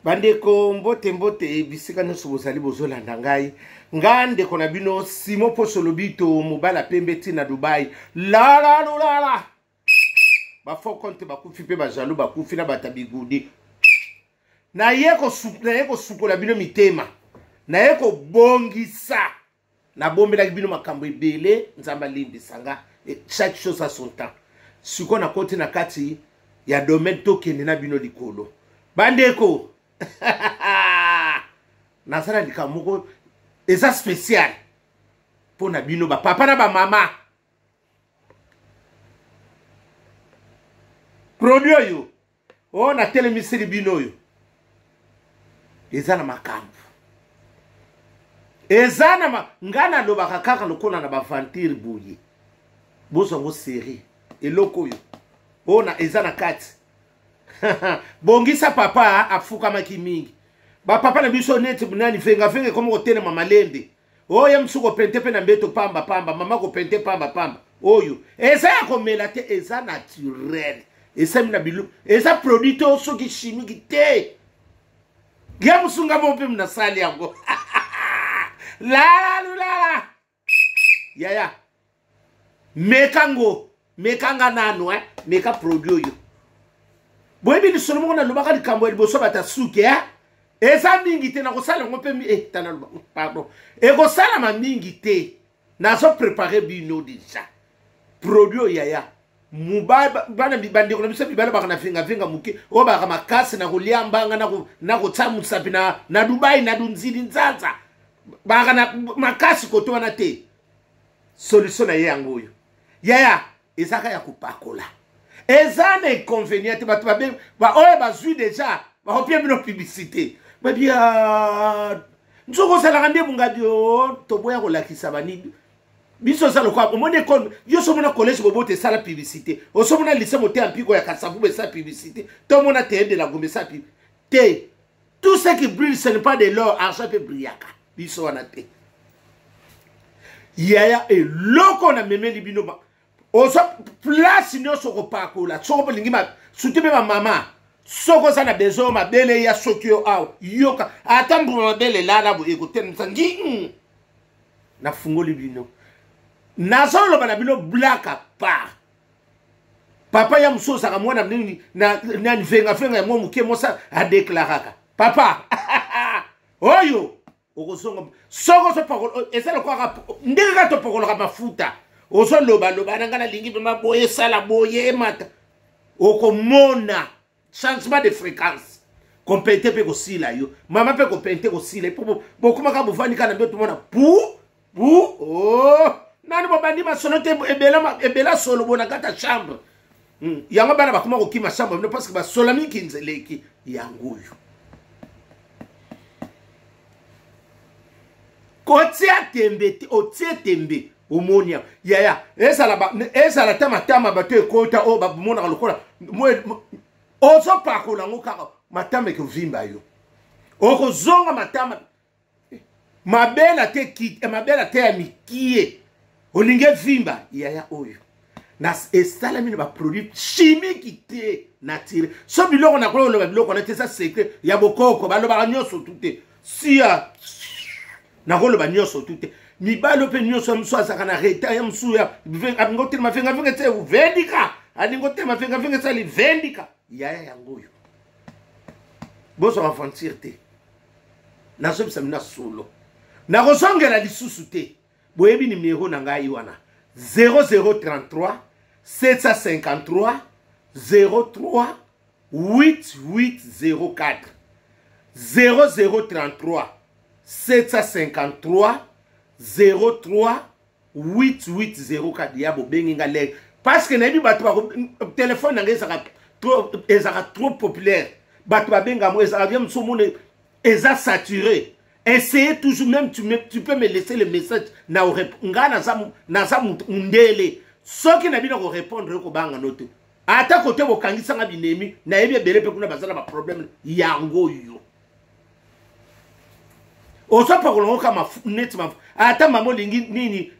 Bandeko, mbote mbote bisika nyonso bozali bozolanda ngai. Nga ndeko na bino Simon Poso Lobito, mobala pembe ti na Dubai. Lala lulala. Ba faux compte bakufi pe ba jaloux bakufi na bata bigudi. Naye kosukola bino mitema. Naye kobongisa. Nabombelaki bino makambo ebele, Nzambe alimbisa nga. Chaque chose a son temps. Sikoyo nakoti na kati ya domaine, tokende na bino likolo. Bandeko, naza na likambo moko eza spécial mpo na bino bapapa na bamama. Produit oyo oyo natelemiseli bino oyo eza na makambo, eza na nga nalobaka kaka lokola na baventure boye, bozwa ngo serie. Eloko oyo oyo na eza na kati bongisa papa afukamaki mingi. Bapapa na biso neti nani vengavenga ekoma kotelema malembe. Oyo mosusu kopente mpe na mbeto pamba pamba, mama kopente pamba pamba. Oyo eza ya komela te, eza naturel, esami na bilo, eza produit to soki chimique te. Ya mosunga mo mpe nasali yango. Lala lulala yaya, meka ngo, meka nga nano, eh? Meka produit oyo. Boyebi lisolo moko nalobaka likambo ya liboso bato ya suki, eh? Eza mingi te nakosala yango mpe eh, tana loba, pardon, ekosalama mingi te. Nazo prepare bino deja produit oyo yaya. Bana bandeko na biso mibale baka na vengavenga moke oyo baka makasi na kolia mbanga na kotia mosapi na Dubai na dunzili nzanza, baka na makasi koto wana te. Solution na ye yango oyo yaya, ezaka ya kopakola, eza na inconvénient te. Bato babe oyo bazwi deja bakopia bino publicité, babia nzoko ozalaka nde bungabi o toboya kolakisa banini. Biso oza lokola omoni ekole yo, so omona collège Boboto esala publicité, osomona lycée Moteya Mpiko ya Kasavubu esala publicité, tomona théâtre de la Gombe esala publicité te. Tout ce qui brille, ce n'est pas de l'or, argent mpe brillaka. Biso wana te yaya. Eloko namemeli bino, oza place nyonso kopakola soko bolingi, surtout mpe bamama, soki oza na besoin mabele ya soki yo awa, yoka ata mbuma mabele elala boye ekotelemisa ngi. Nafungoli bino, nazoloba na bino blaka par papa ya mosusu ozalaka mwana nini nani vengafenga ya mwa moke mosa adeklaraka papa oyo okozonga soki ozopakola eza lokwaka ndenge kaka topakolaka mafuta, ozolobaloba na ngai nalingi mema boye, esala boye, emata, okomona changement de fréquence. Kompente mpe kosila yo mama mpe kompente kosila po bokomaka bovandi kaka na mbeto mona pu pu oh nani bobandi masolo te, ebela ebela solo bona kati ya chambre. Yango bana bakoma kokima chambre bino parce que basolami kinzeleki yango oyo kotia tembe te. Otie tembe, omoni yaya, ezala ezala ta matama bato ekota oyo bamonaka lokola ozopakola yango kaka matama ekovimba yo, okozonga matama mabela te, mabela te ya mikie olingi evimba yaya. Oyo na esalami na baproduit chimique te, naturel. So biloko nakoki koloba biloko wana te, eza secret ya bokoko, balobaka nyonso tu te. Sia nakoloba nyonso tu te. Mibali mpe nyonso ya mosusu azalaka na retard ya mosusu ya alingi otelema vengavenga te vendika, alingi otelema vengavenga esali vendika yaya. Yango oyo bozwa aventure te, nazobisa bino solo, nakozongela lisusu te. Boyebi nimero na ngai wana 0033 753 03 8804, 0033 753 03 8804. Ya bobengi nga lere parce que nayebi bato telefone na ngai ezalaka trop populaire, bato babenga yango ezalaka bien mosusu omona eza saturé. Essayez toujours, même tu peux me laisser le message na nga naza mundele soki na bino korépondre, kobanga no te. Ata kote bokangisanga binemi, nayebi ebele mpe kuna baza na baproblème. Yango yo ozopakola ngo kama neti ata mama olingi nini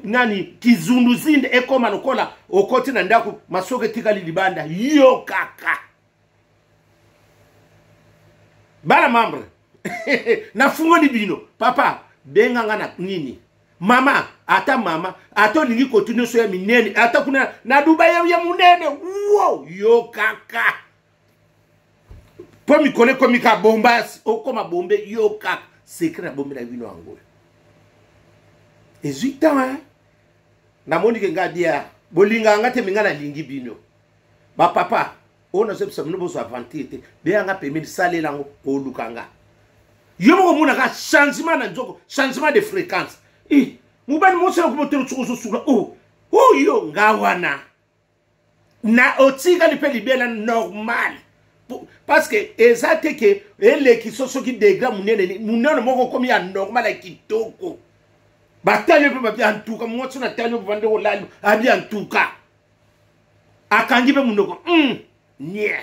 nani kizunduzinde ekoma lokola okoti na ndako masoko etikali libanda. Yo kaka Bana membre, nafungoli bino. Papa, benga nga na nini? Mama, ata mama, ata olingi kotu nyonso ya minene, ata kuna na Dubai ya munene. Wow, yo kaka. Po mikolo ekomi ka bombasi, okoma bombe, yo kaka. Secret na bombe na bino yango. Ezwi temps, hein? Namoni ke nga bia, bolingaka nga te, me nga nalingi bino. Ba papa, oyo nazobisa bino bozwa aventure te, beya nga pembeni, salela yango, koluka nga. Yo moko omonaka changement na nzoko, changement de fréquence. Eh, mobali mwasi na kobotela soki ozosula, oh, oyo nga wana. Na otikali mpe libela normal. Parce que eza te ke eleki so soki degré munene, munene moko okomi ya normal ya kitoko. Batali mpe babi antuka, mwasi na tali mpe bande kolali, abi antuka. Akangi mpe munoko, nie.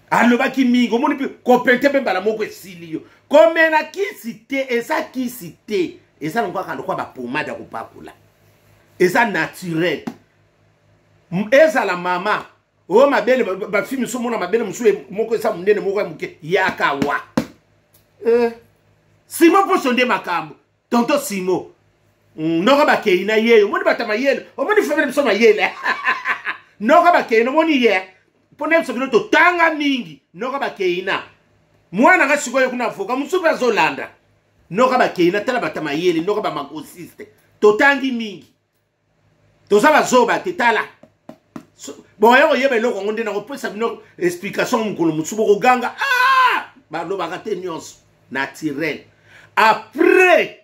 Alobaki mingi, omoni mpe kopente mpe mbala moko esili yo. Komela kisi te, eza kisi te. Eza lokola kaka lokola ba pomade ya kopakola. Eza naturel. Ezala mama, oyo mabele, ba fille mosusu omona mabele mosusu moko eza monene, moko ya moke, yaka wa. Simon Poso nde makambo. Tonton Simo. Noko bakei na ye, omoni bato ya mayele, omoni famille biso mayele. Noko bakei, omoni ye. Mpo na biso bino totanga mingi, noko bakei na. Mwana nga sikoyo kuna avocat, mosusu mpe azolanda. Noko bakei na, tala bato ya mayele, noko ba makosiste. Totangi mingi. Toza bazoba te, tala. Boya koyeba eloko yango nde nakopesa bino explication mokolo mosusu bokoganga. Balobaka te nyonso naturel. Après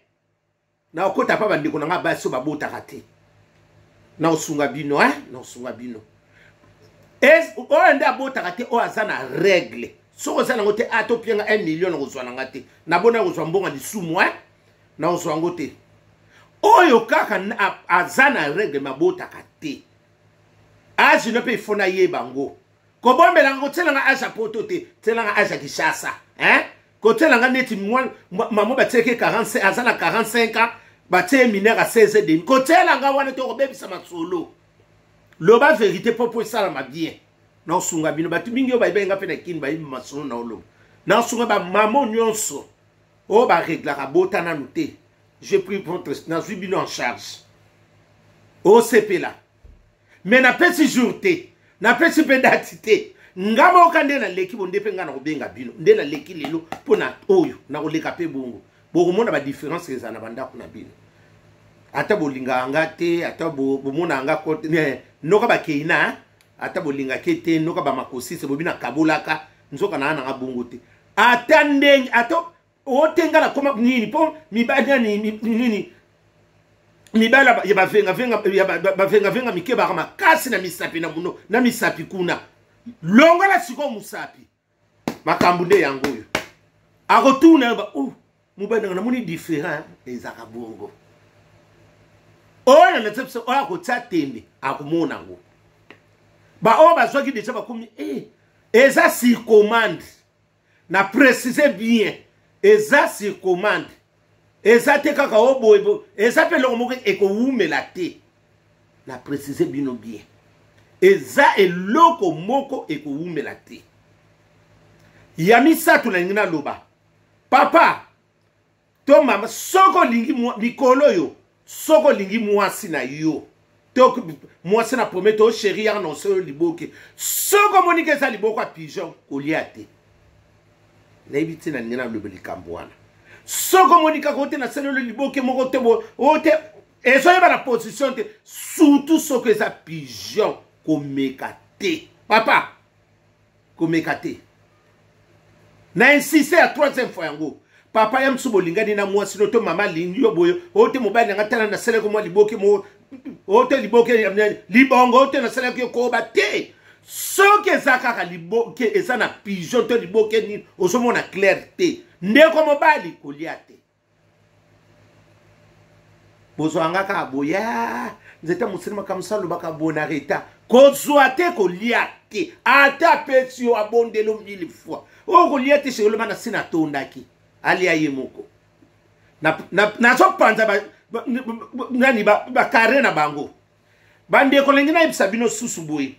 nakokota pa bandeko na nga basi oyo babotaka te. Nakosunga bino, hein? Nakosunga bino. Oyo nde abotaka te, oyo aza na règle. Soki oza nango te, ata opianga 1 million nakozwa na nga te. Nabona kozwa mbongo ya lisumu, hein? Nakozwa yango te. Oyo kaka aza na règle mabotaka te. Age no mpe il faut nayeba yango. Kobombela nga, kotiela nga age ya poto te, tiela nga age ya Kinshasa, hein? Kotiela nga neti mama batielaki 45, aza na 45 ans, batie mineur à 16 et demi. Kotiela nga wana te, okobebisa masolo. Loba vérité po po esalama bien. Naosunga bino bato mingi oyo bayebi nga mpe na Kin, bayebi masolo na oloba. Naosunga ba mama nyonso oyo ba réglaka bota nanu te. J'ai pris votre, nazwi bino en charge. Osepela. Mais napesi jour te, napesi mpe date te. Nga moko nde naleki bo nde mpe nga nakobenga bino. Nde naleki lelo mpo na oyo nakoleka mpe bongo. Bokomona ba différence ezala na bandako na bino. Ata bolingaka nga te, ata bomonaka nga kote, ne, noka bakei na, ata bolingaka te, noka ba makosise, bobi na kabolaka, nzoka na nga bongo te. Ata ndenge, ata otenga na koma nini po mibali nani, nini mibali ya bavenga venga, ya bavenga venga mike baka makasi na misapi na muno, na misapi kuna. Longola sikoyo musapi. Makambo nde yango oyo. Akotuna yo ba, oh, mobali nanga namoni différent, ezaka bongo. Oyo na biso, oyo akotia tembe, akomona yango. Ba oyo bazwaki déjà bakomi, eza sur commande. Na préciser bien, eza sur commande. Eza te kaka o boye bo, eza pe eloko moko ekowumela te. Na préciser bino bien. Eza eloko moko ekowumela te. Ya misato nalingi naloba. Papa to mama, soko olingi mikolo yo, soko olingi mwasi na yo, to mwasi na premier to chéri ya na oyo liboke. Soko omoni ke eza liboko ya pigeon, kolia te. Nayebi te na ningi naloba likambo wana. Soko omoni kaka ote na salelo liboke moko te bo, ote ezoyeba na position te, surtout soko eza pigeon, komeka te. Papa, komeka te. Na insiste ya troisième fois yango. Papa ya msu bolingani na mwasi no to mama lingi yo boye, ote mobali nanga tala na saleko mwa liboke mo, ote liboke ya mnani, libongo ote na saleko yo koba te. Soki eza kaka liboke, eza na pigeon to liboke nini, ozomona clair te. Ndeko mobali kolia te. Bozwa nga kaka boya, nzete mosili makambo salo lobaka boye na reta. Kozwa te, kolia te. Ata apesi yo abondelo 1000 fois. Oyo kolia te, sikoyo loba na se natondaki. Alia ye moko. Nazopanza ba, nani, ba carré na bango. Bandeko, ndenge nayebisa bino susu boye.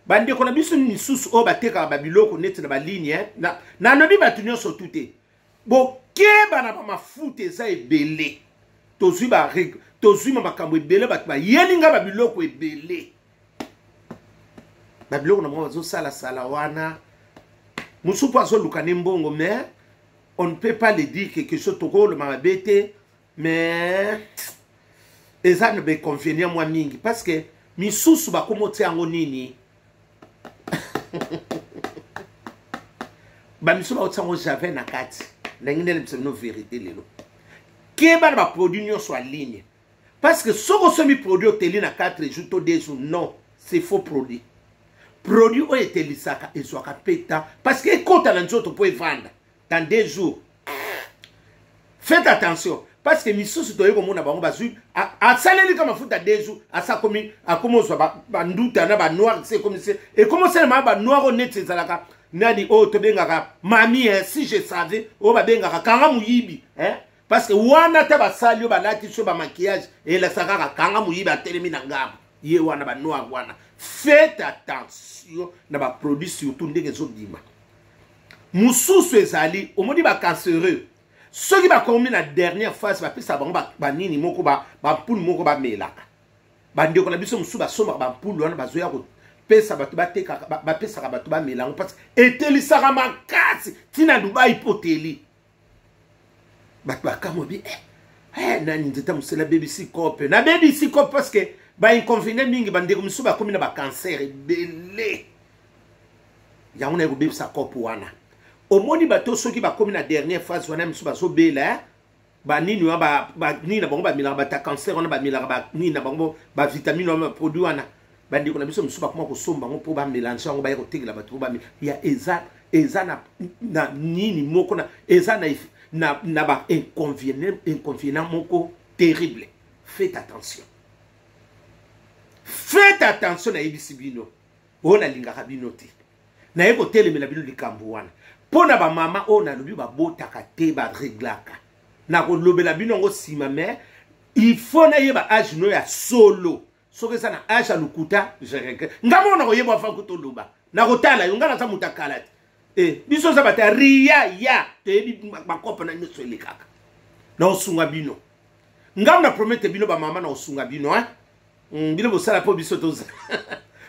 Bandeko na biso misusu oyo batekaka babiloko neti na baligne, eh? Nalobi na bato nyonso tu te, bokeba na bamafuta eza ebele. Tozwi ba tozwi ma makambo ebele, bato bayeli nga babiloko ebele, babiloko na bango bazosalasala wana. Mosusu mpo azoluka ne mbongo, mais on ne peut pas le dire quelque chose, tokoloba mabe te, mais eza na bainconvénient mwa mingi, parce que misusu bakoma otia yango nini, bamisusu baotia yango javel na kati. Ndenge nde nayebisa bino vérité lelo, keba na baproduit nyonso ya ligne, parce que soki osombi produit oteli na 4 jours to 2 jours, non, c'est faux produit. Produit oyo etelisaka ezwaka mpe temps, parce que ekota na nzoto mpo evanda dans 2 jours. Faites attention, parce que misusu toyei komona bango bazwi, asaleli ka mafuta 2 jours, asa akomi akomi ozwa banduta na banoir, se ekomi se ekomi osalema banoir oyo neti ezalaka nani oyo tobengaka mami, eh, si je savais, oyo babengaka kanga moyibi, eh? Parce que wana ata basali oyo balati so bamaquillage elakisa kaka kanga moyibi atelemi na ngambo ye wana, banoir wana. Faites attention na baproduit, surtout ndenge ezobima. Mosusu ezali, omoni bacancereux, soki bakomi na dernière phase, bapesaka bango banini moko, bampule moko bamelaka. Bandeko na biso mosusu basombaka bampule wana, bazoya kopesa bato, batekaka, bapesaka bato bamela yango, parce etelisaka makasi ntina Dubai mpo teli bato bakamwa bi, eh, eh, nani nzeta mosala abebisi kope, nabebisi kope, parce que bainconvénient mingi. Bandeko mosusu bakomi na bacancer ebele, yango naye kobebisa kope wana. Omoni bato soki bakomi na dernière phase wana, mosusu bazobela, eh? Banini wana, banini na bango bamelaka, bata cancer wana bamelaka banini na bango, bavitamine wana, baproduit wana. Bandeko na biso mosusu bakoma kosomba yango mpo bamélange yango, baya kotekela bato mpo bamela. Ya eza na nini moko na eza na ba inconvénient moko terrible. Faites attention, faites attention. Nayebisi bino oyo nalingaka bino te, naye kotelemela bino likambo wana mpo na bamama oyo nalobi babotaka te, bareglaka. Nakolobela bino yango nsima, mais il faut nayeba âge no ya solo. Soki eza na âge ya lokuta, je regrette. Nga moko nakoyeba afa kutoloba, nakotala yo. Nga naza moto akala te. E biso oza bato ya riya ya toyebi bakope na nyonso elekaka. Naosunga bino, ngambo na promete bino bamama, naosunga bino, hein? Bino bosala mpo biso toza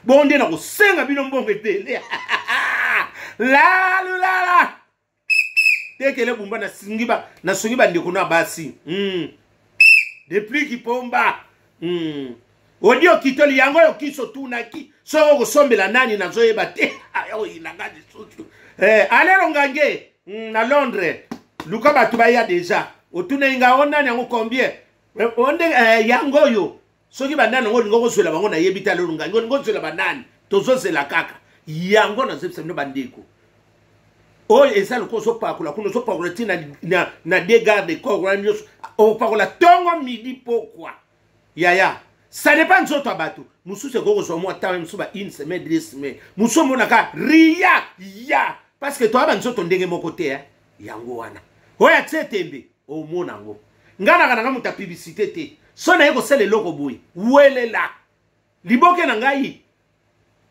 bongo nde nakosenga bino mbongo ebele. Lalulala tekele bumba, nasungi bandeko na basi. Depuis kipomba. Odi okitoli yango oyo kiso tunaki soki okosombela nani, nazoyeba te, oyinanga lisusu, eh, alelo ngange na Londres, luka bato baya deja. Otunai nga o nani yango combien onde, eh, yango oyo soki banani yango olingi kozwela bango, nayebi te. Alelo ngange olingi kozwela banani, tozozela kaka yango. Nazoyebisa bino bandeko, oyo eza lokola ozopakola kuna, ozopakola ti na de garde corps wana nyonso, opakola ntongo, midi, pokwa. Yaya, ça dépend nzoto ya bato. Mosusu ekoki kozwa mwa ntango, mosusu ba une semaine, 2 semaines, mosusu omonaka ria ya, parce que toya banzoto ndenge moko te, eh? Yango wana oyo atie tembe, omona yango. Ngai naka nanga moto ya publicité te. So naye kosala eloko boye, welela liboke na ngai,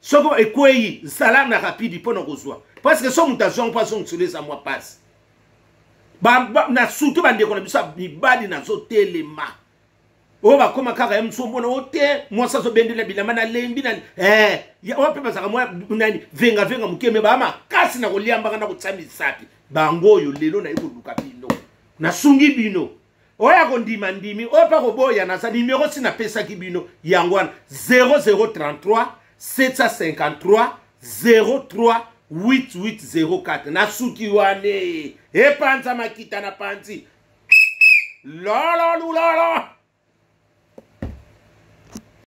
soki ekwei, zala na rapide mpo na kozwa, parce que so moto azwa mpo azongisolo, eza mwa pasi na surtout bandeko na biso ya mibali. Nazotelema oyo bakóma kaka ya mosu, omona o te mwasi azobendela bilamba, nalembi na eh, oyo mpe bazalaka mwa nani vengavenga moke, me baa makasi na koliambaka na kotia misapi. Bango oyo lelo naye koluka bino, nasungi bino. Oyo akondima ndimi, oyo mpe akoboya, naza nimero si napesaki bino yango wana: 0033 753 03 8804. Nasuki wane, epanza makita na panzi lolo lulolo.